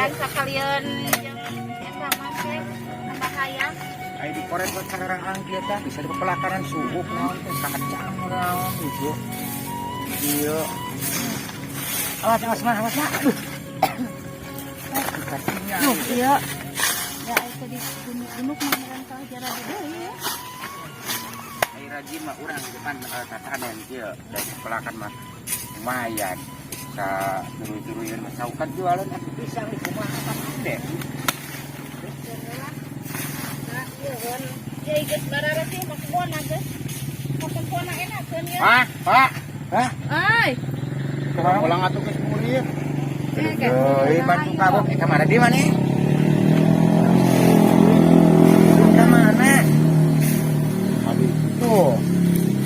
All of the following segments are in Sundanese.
Sakalian jeung eta mah teh tambah hayang. Ai di koret buat sekarang angkieu tah bisa dipepelakaran subuh naon teh kacang naon gitu. Iya. Awas awas mah awas mah. Aduh. Kakinya. Duh, iya. Ya ai teh digunuk-gunuk mah meureun kalah jara di deui ya. Ai rajin mah urang di depan tatanen kieu da pepelakan mah lumayan. Ka turu-turuyeun mah saukan jualan atuh pisang di kumaha kan deh. Nah, ieu kan. Ya geus barareuh mah kebona geus. Kapempona enakeun ya. Pak, Pak. Hah? Ai. Kumaha Ulang atuh geus murid. Euy, bantu kabok eh ka mana di mana? Ka mana? Aduh, tuh.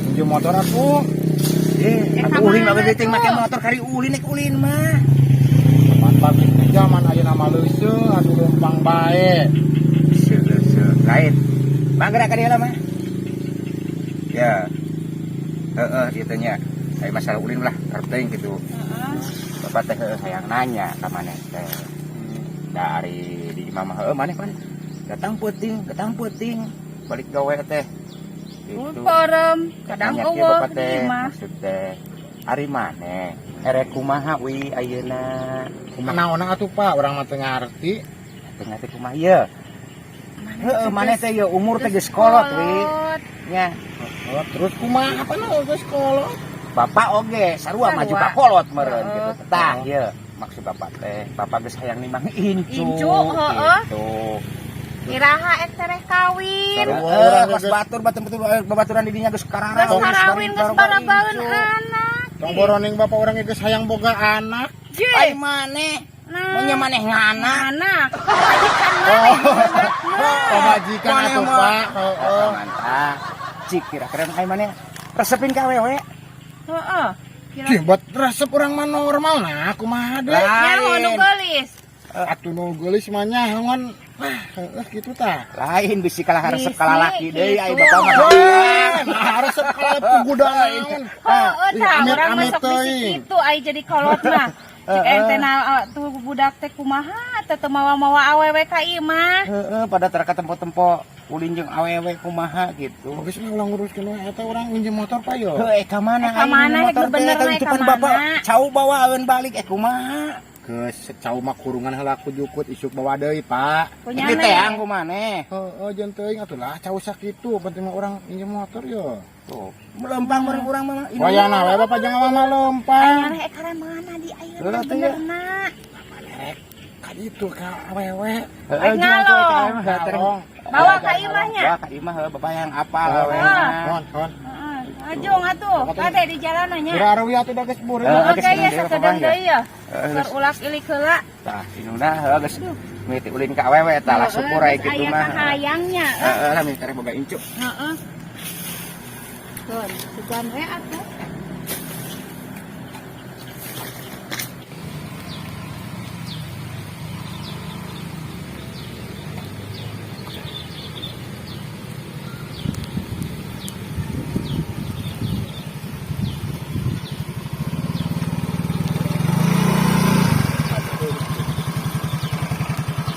Pinjam motor aku. Eh, Eh, aku ka ulin mana mah beuting tuh? make motor kari ulin nek ulin mah. Mantap itu zaman ayeuna mah leuseut atuh leumpang bae. Seuh seuh lain. Mangga ka dieu lah mah. Ya. Heeh, ieu teh nya. Ai masalah ulin lah, karep teuing gitu. Heeh. Bapak teh heueuh hayang nanya ka maneh teh. Dari di imah mah heueuh maneh pan datang peuting balik gawe teh. Gitu. Porem, kadang Nanya kieu eueuh bapak di teh imah. maksud teh ari maneh erek kumaha wi ayeuna Kumaha naonna atuh Pak, urang mah teu ngarti. Teu ngarti kumaha ieu. Heeh, maneh teh ieu umur teh geus kolot wi nya. Oh, terus kumaha apa nu geus kolot? Bapak oge sarua maju Sarua. ka kolot meureun Heeh. gitu. Tah ieu maksud bapak teh, bapak geus hayang nimang incu. Incu, heeh. Gitu. Iraha ek tereh kawin. Sarua Heeh, urang pas geus batur batur betul babaturan di dinya geus karara. Geus karawin geus barabaeun anak. Tong boroning bapak urang geus hayang boga anak. Je. Ai maneh, Nah, nya maneh ngana. anak. Pamajikan maneh. Pamajikan Maneh atuh mah. Pak. Heeh. Mantap. Cik kira-kira ai maneh resepin ka awewe. Heeh. Cih, buat resep urang mah normal nah kumaha deui. Nyaho nu geulis. Atuh nu geulis mah nyahoan. Wah, heeh kitu tah. Lain bisi kalah resep Bisi, kalah laki deui ai gitu. bapak mah. Nah, resep kalah puguda naon. Heeh tah, Amit, urang mah amit sok bisi teuing. kitu ai jadi kolot mah. Cik ente na tuh budak teh kumaha teh teu mawa-mawa awewe ka imah. Heeh, pada terka tempo-tempo ulin jeung awewe kumaha gitu. Geus mah ulah nguruskeun we eta urang minjem motor Pak yo. Heuh, eh ka mana Eh, ka mana, ai motor eh, bener, teh eh, itu ka pan mana? bapak cau bawaeun balik eh kumaha. Geus cau mah kurungan heula ku jukut isuk bawa deui Pak. Punya Ini teh ang kumaneh. Heeh, jeung teuing atuh lah cau sakitu penting mah urang minjem motor yo. Tuh, melempang bareng urang mah. Ini Wayana we bapak jangan mama lempang. Anyar eh karena mana di ayeuna Heeh, teh, ya. benerna. Rek ka ditu ka awewe. Heeh, Rek jeung atuh ngalong. ka imah, heuh, Ngalong. Bawa ka imahnya. Bawa ka imah heuh, bapak yang apal Heeh, awewe. Hon, hon. Heeh, ajung atuh, kade di jalanannya. Kira arawi atuh da geus beureum. Heeh, Oke geus ya deui, sakedeung bapak, ya. deui ya. Heeh, Keur ulak ilik heula. Tah, inuna heuh geus mimiti ulin ka awewe tah lah syukur aya kitu Aya mah. kahayangnya. Heeh, lah mimiti boga incu. Heeh. Tuh, sugan we atuh.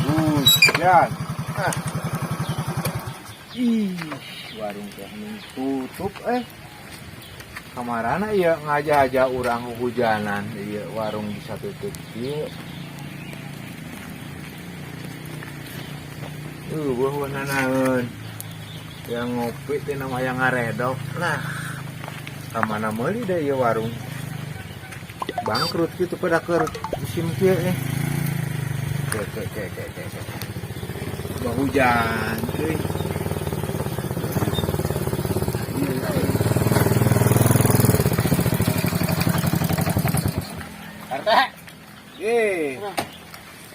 Hujan. Ah. Ih, warung teh mending tutup eh. Kamarana ieu ngaja-aja urang hujanan ieu warung bisa tutup ieu. Buah nanaeun. Yang ngopi teh nama yang ngaredok. Nah, kamana meuli deh ieu warung. Bangkrut gitu pada keur musim kieu eh. Ke ke ke ke ke. ke. Bah hujan euy. RT. Eh.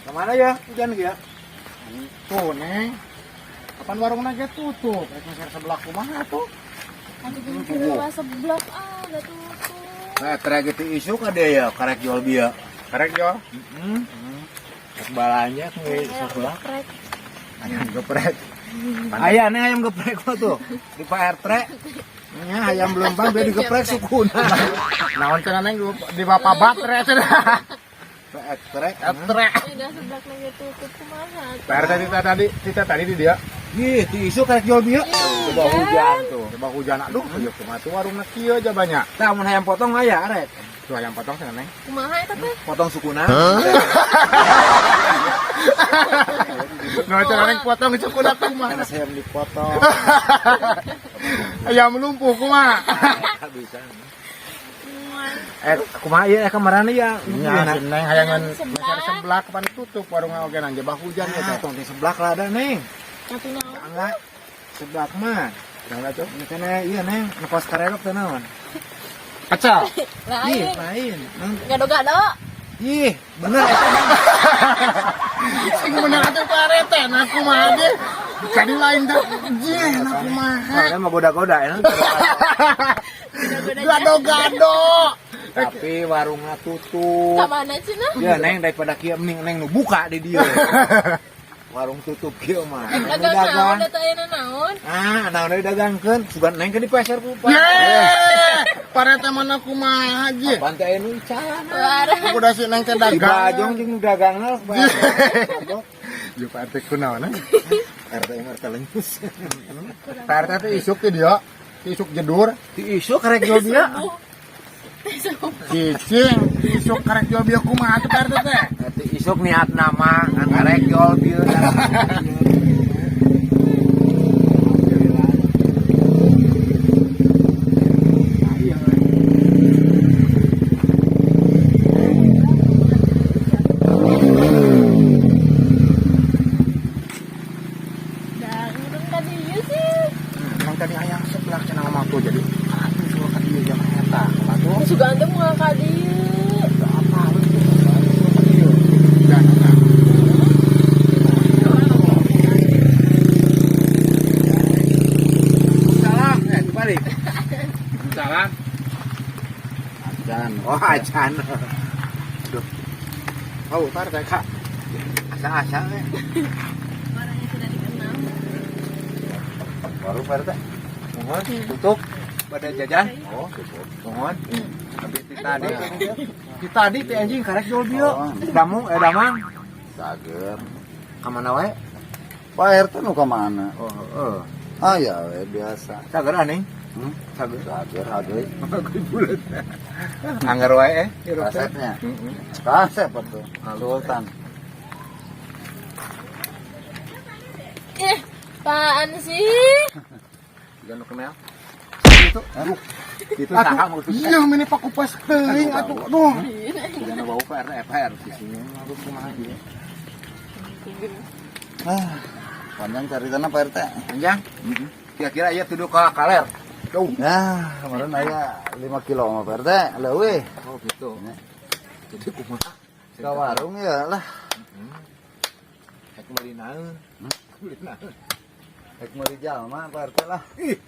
Kemana ya hujan ya? Tuh, Neng. Kapan warungna ge tutup? Rek meser sebelah kumaha tuh? Aduh, geus seblak ah, udah tutup. Nah, trek itu isuk ada ya, karek jual bia. Karek jual. Heeh. Rek balanya nge sebelah. Geprek. Ayam geprek. Ayah nih ayam geprek mah tuh di Pak RT. Nya ayam belum bang biar digeprek sukuna. Naon cenah Neng di bapak baterai cenah. Pak Etrek. Etrek. Udah seblak lagi tutup kumaha. Pak RT kita tadi di dia. Ih, ti isuk karek jual bieu. Coba hujan tuh. Coba hujan aduh, ieu kumaha tuh warungna kieu aja banyak. Tah mun hayam potong aya arek. Tuh ayam potong cenah Neng. Kumaha eta teh? Potong sukuna. Nah, cenah Neng potong sukuna kumaha. Karena sayam dipotong. Ayam lumpuh kumaha. Bisa. Kumaha ieu kamarana ya? Nya si Neng hayangan Seblak. meser seblak pan tutup warungna oge nang jebah hujan ya Ah, teh. tong teh seblak lah ada Neng. Atuh naon? Enggak. Seblak mah. Naon atuh? Ini kana iya Neng, nu kos karelok teh naon? Pecel. Ih, Lain. lain. Naon? Gado-gado. Ih, bener eta Neng. Sing bener atuh Pak RT, nah kumaha ge? Jadi lain teh. Jeh, nah kumaha. Nah, mah goda-goda ya. Gado-gado. Tapi warungnya tutup. Ka mana cenah? Ya Neng daripada kieu mending Neng nu buka di dieu. Warung tutup kieu mah. Nu Dagang naon dagang. eta ayeuna naon? Ah, naon deui dagangkeun? Sugan Neng ke di pasar ku Pak. Ye, Pak RT mana kumaha je? Apaan teh aya nu icalan? Larang. Udah si Neng teh Di dagang. bajong jeung nu dagangna Pak. Yo Pak RT kunaon eh? RT mah RT lenyus. Pak RT teh isuk ti dia. Isuk jedur. Ti isuk karek jual bieu. Cicing, isuk karek jual bieu kumaha tuh Pak RT teh? Ti isuk niat nama ngan karek jual bieu. Da ngurung ka dieu sih. Emang tadi ayam sebelah cenah mah tuh jadi atuh suruh ka dieu jangan eta. Kumaha tuh? Sugan teh moal ka dieu. Apa lu tuh? Suruh ka dieu. Jangan. Salam, balik. Salam. Acan. Oh, acan. Aduh. Oh, Pak RT Kak. Asa-asa we. Orangnya tidak dikenal. Baru Pak RT. Mohon tutup pada jajan. Oh, tutup. Mohon. Habis ti tadi. Ti tadi ti anjing karek jual bieu. Damu damang. Sager. Ka mana wae? Pak RT nu ka mana? Oh, heeh. Ah ya we biasa. Sager aneh. Hmm? Sager. Sager aduh. Bulet. Anggar wae hirup teh. Kasepnya. Kasep atuh. Sultan. Eh, apaan sih? Jangan kenal. Itu. Aduh. Itu saha maksudnya? Iya, meni pakupas teuing atuh. Aduh. Jangan bau Pak RT, Pak RT sini harus kumaha ieu. Ah, panjang caritana Pak RT. Panjang? Kira-kira ieu tuduh ka kaler. Jauh. Nah, kemarin aya 5 kilo mah Pak RT, leuwih. Oh gitu. Jadi kumaha? Ka warung ya lah. Rek meuli naon? Meuli naon? Rek meuli jalma Pak RT lah. Ih.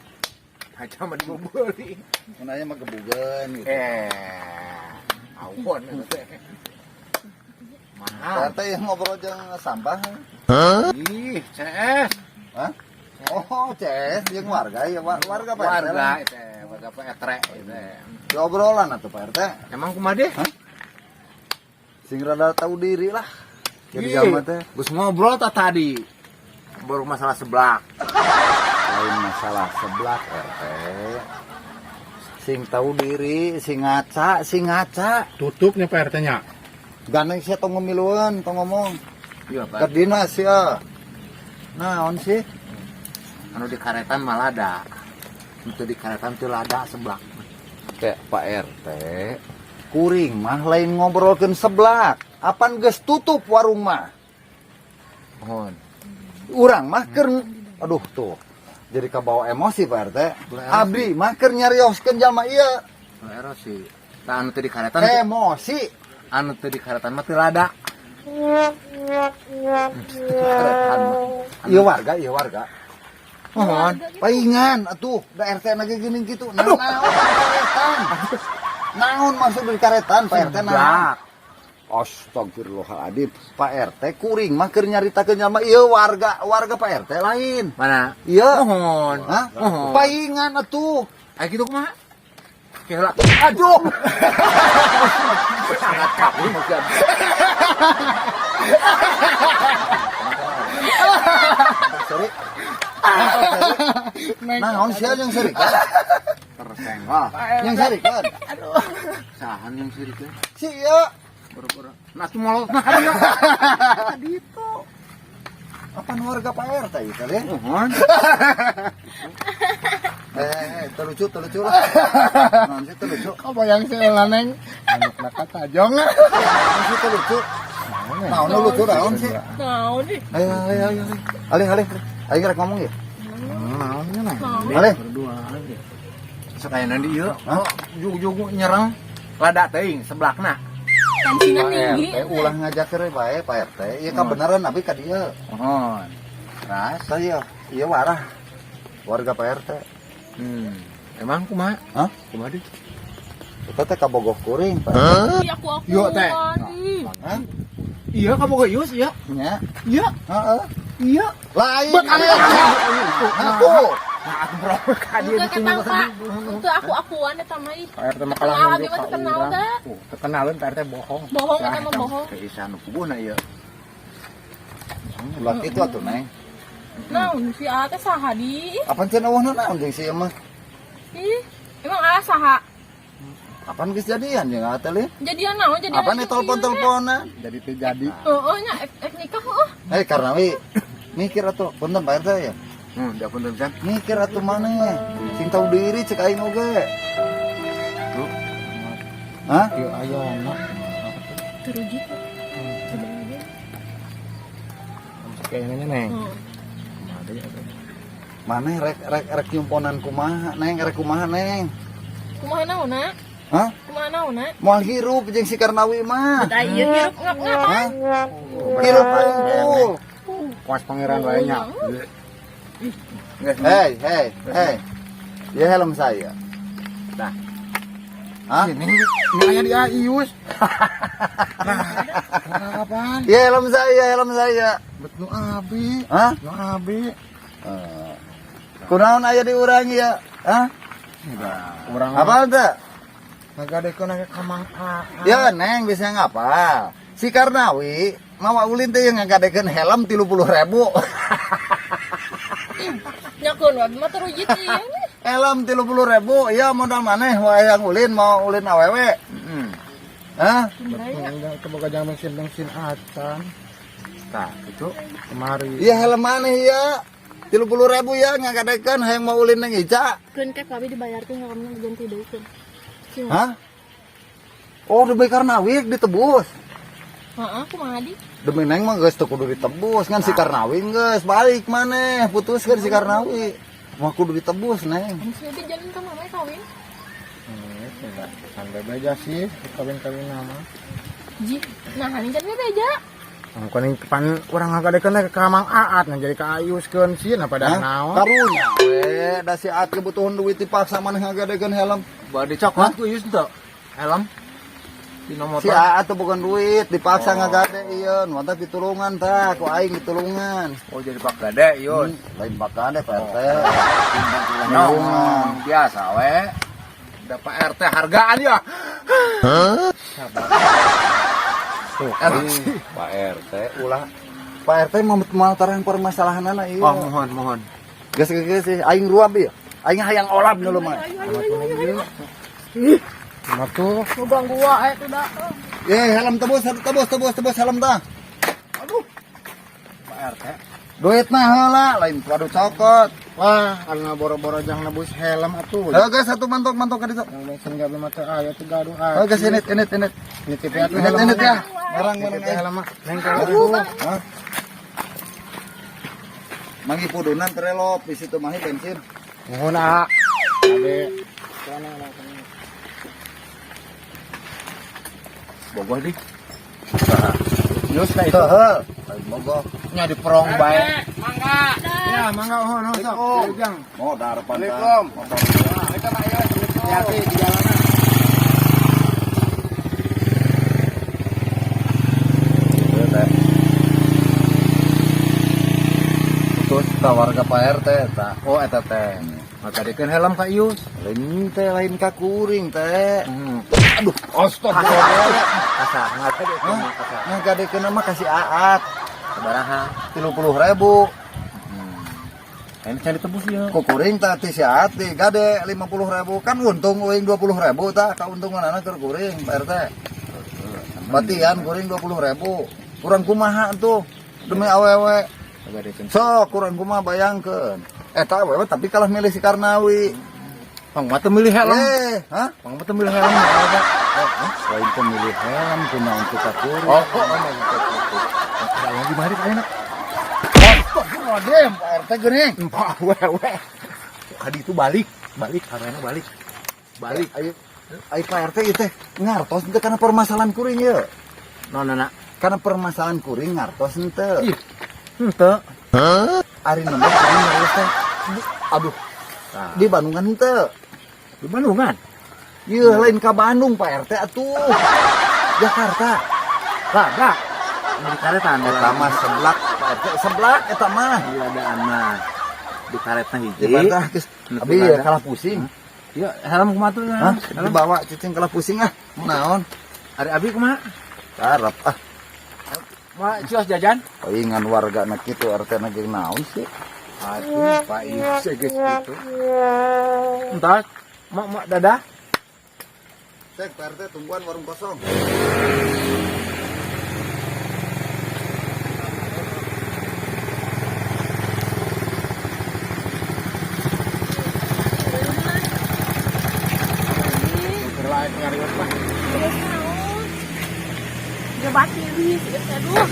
Aja mah dibobeuli. Mun aya mah gebugeun gitu. Awon eta teh. Pak Mahal. RT yang ngobrol jeung sampah. Ih, CS. Hah? Oh, CS jeung warga ya warga Pak RT. Warga lah. itu, warga Pak Etre itu. Diobrolan atuh Pak RT. Emang kumaha deh? Sing rada tahu diri lah. Jadi Ih, jalma teh Geus ngobrol tak tadi. Baru masalah seblak. lain masalah seblak RT. Sing tahu diri, sing ngaca, sing ngaca. Tutupnya Pak RT-nya. Gandeng sia tong ngemiluan, tong ngomong. Iya, Ke dinas sia. Naon sih? Anu di karetan mah lada. Itu di karetan teu lada seblak. Kayak Pak RT. Kuring mah lain ngobrolkeun seblak. Apan geus tutup warung mah. Mohon. Urang mah keur aduh tuh. Jadi kabawa emosi Pak RT. Abdi mah keur nyarioskeun jalma ieu. Erosi. Tah anu teu di karetan Emosi. anu teu di karetan mah teu lada. Karetan mah. Ieu warga, ieu warga. Mohon. Paingan atuh, da RT na ge geuning kitu. Naon karetan? Naon maksud di karetan Pak RT naon? Seblak. Astagfirullahaladzim, Pak RT kuring mah keur nyaritakeun jalma ieu warga, warga Pak RT lain. Mana? Iya. Mohon. Hah? Mohon. Paingan atuh. Aya kitu kumaha? Kira. Aduh. Sangat kami mungkin. Seri. Nah, naon sia yang seri kan? Tersenggol. Yang seri kan? Sahan yang seri teh. Si ieu. Boro-boro. Nah, tuh molot nah kan. Dito. Apaan warga Pak RT ieu kali ya? Mohon. Eh, terlucu, terlucu lah. Naon sih terlucu? Kabayang si Ela neng. Manukna ka tajong. Naon sih terlucu? Naon nu lucu naon sih? Naon ih. Ayo, ayo, ayo. Alih, alih. Ayo rek ngomong ya. Naonnya neng. Alih. Berdua aja. Sok aya nanti ieu. Hah? Jug-jug nyerang lada teuing seblakna. Tensinya Pak tinggi. RT ulah ngajakeun bae Pak RT. Ieu kabeneran abi ka dieu. Mohon. Ras. Saya ieu warah warga Pak RT. Emang kumaha? Hah? Kumaha deui? Eta teh kabogoh kuring, Pak. Ih, aku Yuk, teh. ih. Hah? Iya kabogoh ius iya. Nya. Iya. Heeh. Iya. Lain. Bet ane Aku. Nah, aku bro ka dieu Itu ketang, Pak. Itu aku-akuan eta mah ih. Pak RT mah kalah Kenal, nunjuk abi mah ka terkenal urang. dah. Tuh, terkenalin Pak RT bohong. Bohong eta mah bohong. Ke isan nu puguhna ieu. Ulah kitu atuh, Neng. Naon si A teh saha di? Apaan cenah eueuh naon jeung si ieu mah? Ih, emang A saha? Apaan geus jadian jeung ate lin? Jadian naon jadian? Apaan nih telepon-teleponan? Jadi teh jadi. Heeh nya ek nikah heuh. Eh karena wi mikir atuh punten Pak RT ya. Da punten pisan. Mikir atuh maneh. Sing tahu diri cek aing oge. Tuh. Hah? Ieu ayeuna. Teruji. Kayaknya neng. Heeh. Kumaha deui atuh. Maneh rek rek rek nyumponan kumaha, Neng, rek kumaha, Neng? Kumaha naonna? Hah? Kumaha naonna? Moal hirup jeung si Karnawi mah. Da ieu hirup ngap-ngap. Hah? Hirup unggul. Kuas pangeran wae nya. Geus. Hei, hei, hei. Ya helm saya. Dah. Hah? Ini ini aya di Ius. Nah, apaan? Ya helm saya, helm saya. Bet nu abi. Hah? Nu abi. Eh, Kunaon aya di urang ya? Hah? Urang Apa teh? ngagadekeun aya ka Mang A. Ya Neng bisa ngapa? Si Karnawi mawa ulin teh yang ngagadekeun helm 30.000. Nyakeun wae mah teruji teh ieu. Helm 30.000, ya modal maneh wae yang ulin mau ulin awewe. Heeh. Hah? Keboga jangan bensin-bensin acan. Tah, kitu. Kemari. Iya helm maneh ya. 30.000 ya ngagadekeun hayang mau ulin neng Ica. Keun kek abi dibayarkeun helmna diganti deui keun. Hah? Oh, demi Karnawi ditebus. Heeh, kumaha di? Demi neng mah geus teu kudu ditebus ngan si Karnawi geus balik maneh putuskeun si Karnawi. Mah kudu ditebus neng. Geus di jalan ka mama kawin. Kan bebeja sih kawin-kawin nama. Ji, nah ini kan bebeja. Angkon pan urang ngagadekeun teh ka Mang Aat nah jadi ka Ayuskeun sieun apa dah naon. Karunya we da si Aat kebutuhan duit dipaksa maneh ngagadekeun helm. Bade coklat ku ius teu. Helm. Dina Si motor. Aat tuh bukan duit dipaksa ngagade ieu, mantap ditulungan tah ku aing ditulungan. Oh jadi pak gade ius. Lain bakade Pak RT. Tulungan biasa we. Da Pak RT hargaan ya. Tuh, Pak RT ulah Pak RT mau mau tarang permasalahanana ieu. Oh, mohon, mohon. Geus geus geus sih aing ruab ieu. Aing hayang olab dulu mah. Mah tuh Mau ganggu wae tuh dah. Eh, helm tebus, tebus, tebus, tebus helm dah. Aduh. Pak RT. Duit mah heula, lain waduh cokot. wah anu boro-boro jang nebus helm atuh. Heuh geus satu mantok-mantok ka ditu. Yang bensin gawe mah teu aya teu gaduh ah. Heuh geus init init init. Nitip atuh Init helm. init ya. Barang Nitip barang helm mah. Neng kalau Aduh. Hah? Mangi pudunan terelop di situ mahi bensin. Nuhun ah. Ade. Bogoh di. Yus lah itu. Heuh, lain bogoh. Nya di perong bae. Mangga. Ya, mangga ohon oh, sok. Ujang. Modar pantan. Assalamualaikum. Motor. Assalamualaikum Pak Yus. Hati-hati di jalanan. Heuh, teh. Putus tah. Eta warga Pak RT eta. Oh, eta teh. Maka helm ka Ius. Lain teh, lain ka kuring teh. Aduh, astagfirullah. Asa ngagadekeun mah kasa. Ngagadekeun mah kasih Aat. Sabaraha? 30.000. Ini can ditebus ya. Ku kuring tah ti si Aat digade 50.000, kan untung uing 20.000 tah, kauntunganana keur kuring Pak RT. Batian kuring 20.000. Kurang kumaha tuh demi awewe. Ngagadekeun. Sok kurang kumaha bayangkeun. Eta awewe tapi kalah milih si Karnawi. Pang mah teu milih helm. Eh, hah? Pang mah teu milih helm. Ya, Lain pemilih helm kunaon kita kuring. Oh, gitu. Ada lagi mari ayeuna. Astagfirullahaladzim, Pak RT geuning. Pak awewe. Kadi itu balik, balik karena balik. Balik. Ayo, ayo Pak RT ieu teh ngartos teu kana permasalahan kuring ye. No, no, no. Karena permasalahan kuring ngartos henteu. Ih. Henteu. Ari nembe kuring nyarios teh. Aduh, Nah, di Bandungan henteu. di Bandungan. Ieu lain ka Bandung Pak RT atuh. Jakarta. Lada. Di karetan. Eta mah seblak Pak RT, seblak eta mah. Di ladaan mah. Di karetna hiji. Di Bandung geus abi ya kalah pusing. Ya, helm kumaha tuh? Hah? Helm. Dibawa cicing kalah pusing ah. Naon? Ari abi kumaha? Karep ah. Ma cios jajan? Palingan warga na kitu RT na ge naon sih. Aduh, Pak Ius geus kitu. Entar, mak mak dadah. Cek Pak RT tungguan warung kosong. Lain ngarios mah. Terus naon? Coba kiri, aduh.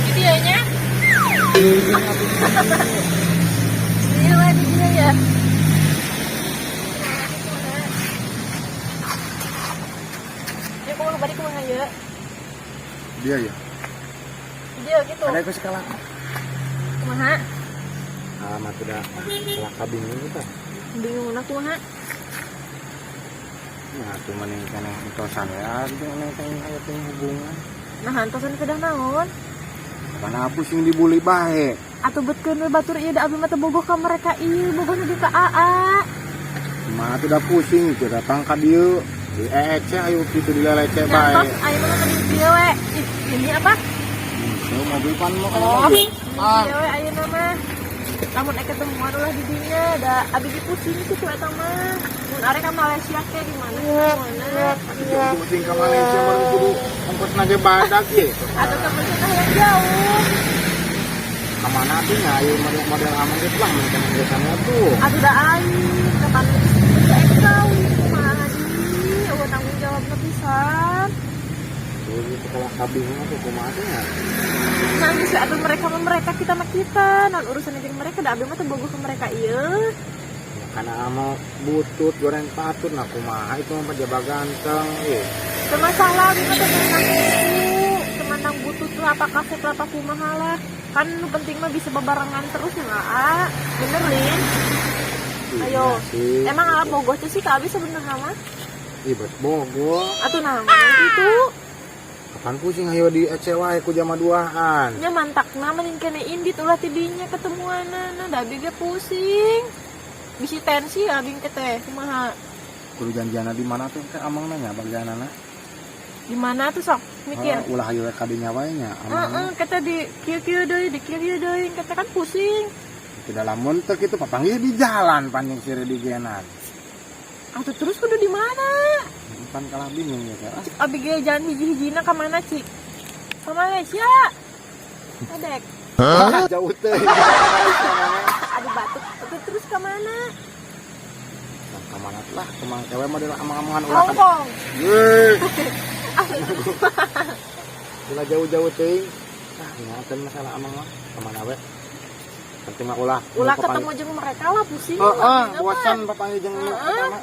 Gitu ya nya? Iya lah di dia ya. Ya kumaha balik kumaha ya? Dia ya. Dia gitu. Ada ke sekolah. Kumaha? Ah, mah tidak celaka bingung kita. Bingung na kumaha? Nah, cuma yang kena entosan ya, jeung neng teh aya teh hubungan. Nah, antosan kedah naon? Karena pusing dibully bae. Atuh betkeun we batur ieu da abi mah teu bogoh ka mereka ieu, bogoh nu ka AA. Mah tuh udah pusing, tuh datang ka dieu. Di ece ayo kitu dilelece Nah, bae. tos ayeuna mah di dieu we. Ih, ini apa? Tuh mobil pan mau ka Oh, mobil. di dieu we ayeuna mah. Lamun ek ketemuan ulah di dinya da abi ge pusing kitu eta mah. Mun arek ka Malaysia ke di mana mana. Pusing ka Malaysia baru kudu ongkos ge badak ye. Atau ke pemerintah yang jauh. Ka mana tuh nya ayo model-model aman geus lah mun kana biasanya tuh. Atuh da aing kapan geus ek kawin kumaha di eueuh tanggung jawabna pisan. Tuh gitu kalau kabingung tuh kumaha tuh nya. Nah, geus we atuh mereka mah mereka kita mah kita, naon urusan jeung mereka da abdi mah teu bogoh ke mereka ieu. Karena mau butut goreng patut nah kumaha itu mah pejabat ganteng eh. Teu masalah abdi mah teu memandang itu, teu mandang butut lah apa kasep lah apa kumaha lah. Kan nu penting mah bisa bebarengan terus ya Aa. Bener Lin? Ayo. Iya sih. Emang ala bogoh teh sih ka abi sebenarnya mah. Ih, bet bogoh. Atuh nah gitu. Kapan pusing ayo di ece wae ku jama duaan. Nya mantakna mending kene indit ulah tidinya ketemuanana da abi ge pusing. Bisi tensi abi ke teh kumaha. Kudu janjiana di mana tuh teh amang nanya bagjanana. Di mana tuh sok mikir. Oh, ulah ayo ka dinya wae nya amang. Heeh, kata di kieu-kieu deui, di kieu-kieu deui, kata kan pusing. Tidak lamun teh kitu papanggih di jalan panjang sire di genan. Atuh terus kudu di mana? Pan kalah bingung ya teh. Ah, Cik abi ge jalan hiji-hijina ka mana, Cik? Ka Malaysia. Adek. Jauh teh. Aduh batuk. Atuh terus ka mana? Ka mana tuh lah kemang kewe model amang-amangan ulah Hong Kong. Ye. Ulah jauh-jauh teuing. Ah, nya teh masalah amang mah ka mana we. Penting mah ulah. Ulah ketemu jeung mereka lah pusing. Heeh, lah, bosan papanggih jeung Heeh. eta mah.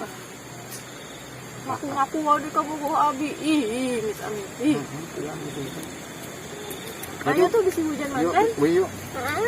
Ngaku-ngaku wae di kabogoh abi. Ih, ih, mis amit. Ih. Heeh, iya, gitu. Ayo tuh bisi hujan Yuk, manten. wih, yuk. Heeh.